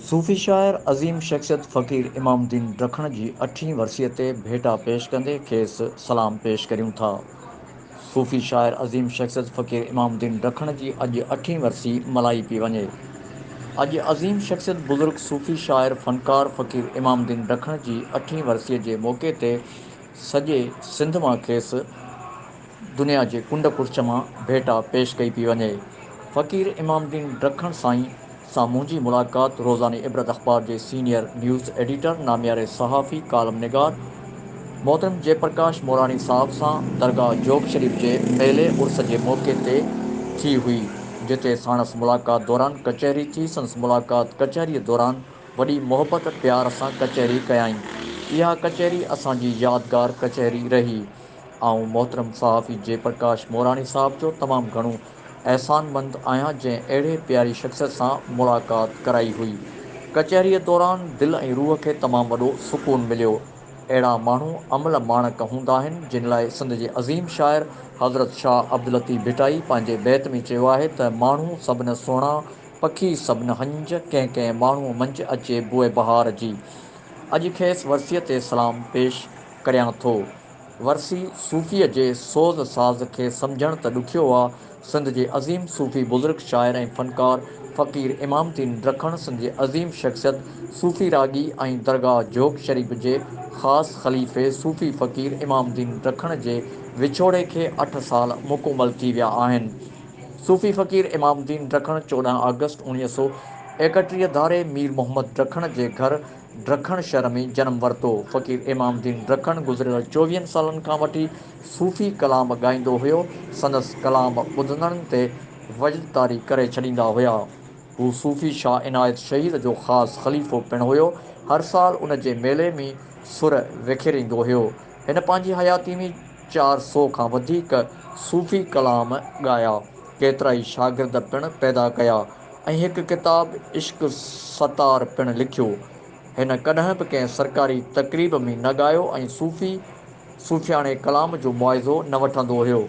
صوفي شاعر عظيم شخصيت فقير امام الدين ڊکڻ جي اٺين ورسيء تي ڀيٽا پيش ڪندي کيس سلام پيش ڪريون ٿا. صوفي شاعر عظيم شخصيت فقير امام الدين ڊکڻ جي اڄ اٺين ورسي ملهائي پئي وڃي. اڄ عظيم شخصيت بزرگ صوفي شاعر فنڪار فقير امام الدين ڊکڻ جي اٺين ورسيء جي موقعي تي سڄي سنڌ مان کيس دنيا جي ڪنڊ ڪڙڇ مان ڀيٽا پيش ڪئي پئي وڃي. فقير امام الدين ڊکڻ سائين سان منهنجي ملاقات روزاني عبرت اخبار جي سينيئر نيوز ايڊيٽر نامياري صحافي ڪالم نگار محترم جي پرڪاش موراڻي صاحب سان درگاهه جوڳ شريف جي ميلي عرس جي موقعي تي ٿي هئي جتي ساڻس ملاقات دوران ڪچهري ٿي سندس ملاقات ڪچهري دوران وڏي محبت پيار سان ڪچهري ڪيائين اها ڪچهري اسان جي يادگار ڪچهري رهي آئون محترم صحافي جي پرڪاش موراڻي صاحب جو تمام گهڻو احسانمند آهيان جنهن اهڙي پياري شخصيت سان ملاقات ڪرائي هئي. ڪچهريء دوران دل ۽ روح کي تمام وڏو سڪون مليو. اهڙا ماڻهو املهه ماڻڪ هوندا آهن جن لاء سنڌ جي عظيم شاعر حضرت شاهه عبداللطيف ڀٽائي پنهنجي بيت ۾ چيو آهي ته ماڻهو سڀ نه سهڻا، پکي سڀ نه هنج، ڪنهن ڪنهن ماڻهوء منجهه اچي بوء بهار جي. اڄ کيس ورسيء تي سلام پيش ڪريان ٿو. ورسي صوفيء جي سوز ساز کي سمجهڻ ته ڏکيو آ. سنڌ جي عظيم صوفي بزرگ شاعر ۽ فنڪار فقير امام الدين ڊکڻ سنڌ جي عظيم شخصيت صوفي راڳي ۽ درگاهه جهوڪ شريف جي خاص خليفي صوفي فقير امام الدين ڊکڻ جي وڇوڙي کي اٺ سال مڪمل ٿي ويا آهن. صوفي فقير امام الدين ڊکڻ 14 آگسٽ 1931 ڌاري مير محمد ڊکڻ جي گهر ڊکڻ شھر ۾ جنم ورتو. فقير امام الدين ڊکڻ گذريل چوويھن سالن کان وٺي صوفي ڪلام ڳائيندو ھيو. سندس ڪلام ٻڌندڙن تي وجد طاري ڪري ڇڏيندا ھيا. ھو صوفي شاھ عنايت شھيد جو خاص خليفو پڻ ھيو. ھر سال ان جي ميلي ۾ سر وکيريندو ھيو. ھن پنھنجي حياتي ۾ 400 کان وڌيڪ صوفي ڪلام ڳايا. ڪيترائي شاگرد پڻ پيدا ڪيا. ۽ هڪ ڪتاب عشق ستار پڻ لکيو. هن ڪڏهن به ڪنهن سرڪاري تقريب ۾ نه ڳايو ۽ صوفي صوفياڻي ڪلام جو معاوضو نه وٺندو هيو.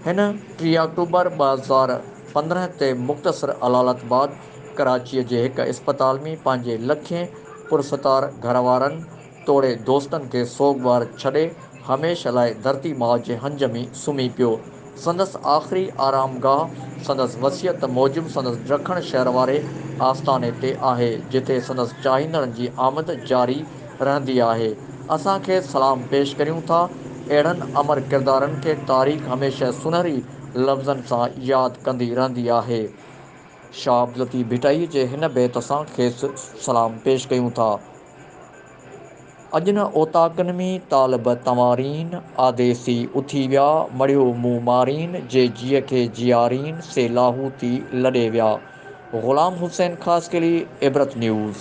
هن 30 آڪٽوبر 2015 تي مختصر علالت بعد ڪراچيء جي هڪ اسپتال ۾ پنهنجي لکين پرستار گهروارن توڙي دوستن کي سوڳوار ڇڏي هميشه لاء ڌرتي ماء جي هنج ۾ سمهي پيو. سندس آخري آرامگاهه سندس وصيت موجب سندس ڊکڻ شهر واري آستاني تي آهي، جتي سندس چاهيندڙن جي آمد جاري رهندي آهي. اسان کيس سلام پيش ڪريون ٿا. اهڙن امر ڪردارن کي تاريخ هميشه سونهري لفظن سان ياد ڪندي رهندي آهي. شاهه عبداللطيف ڀٽائيء جي هن بيت سان کيس سلام پيش ڪيون ٿا. اڄ نه اوطاقن ۾ طالب تنوارين، آديسي اٿي ويا، مڙهيو مون مارين، جي جيء کي جيارين، سي لاهوتي لڏي ويا. غلام حسين خاصخيلي، عبرت نيوز.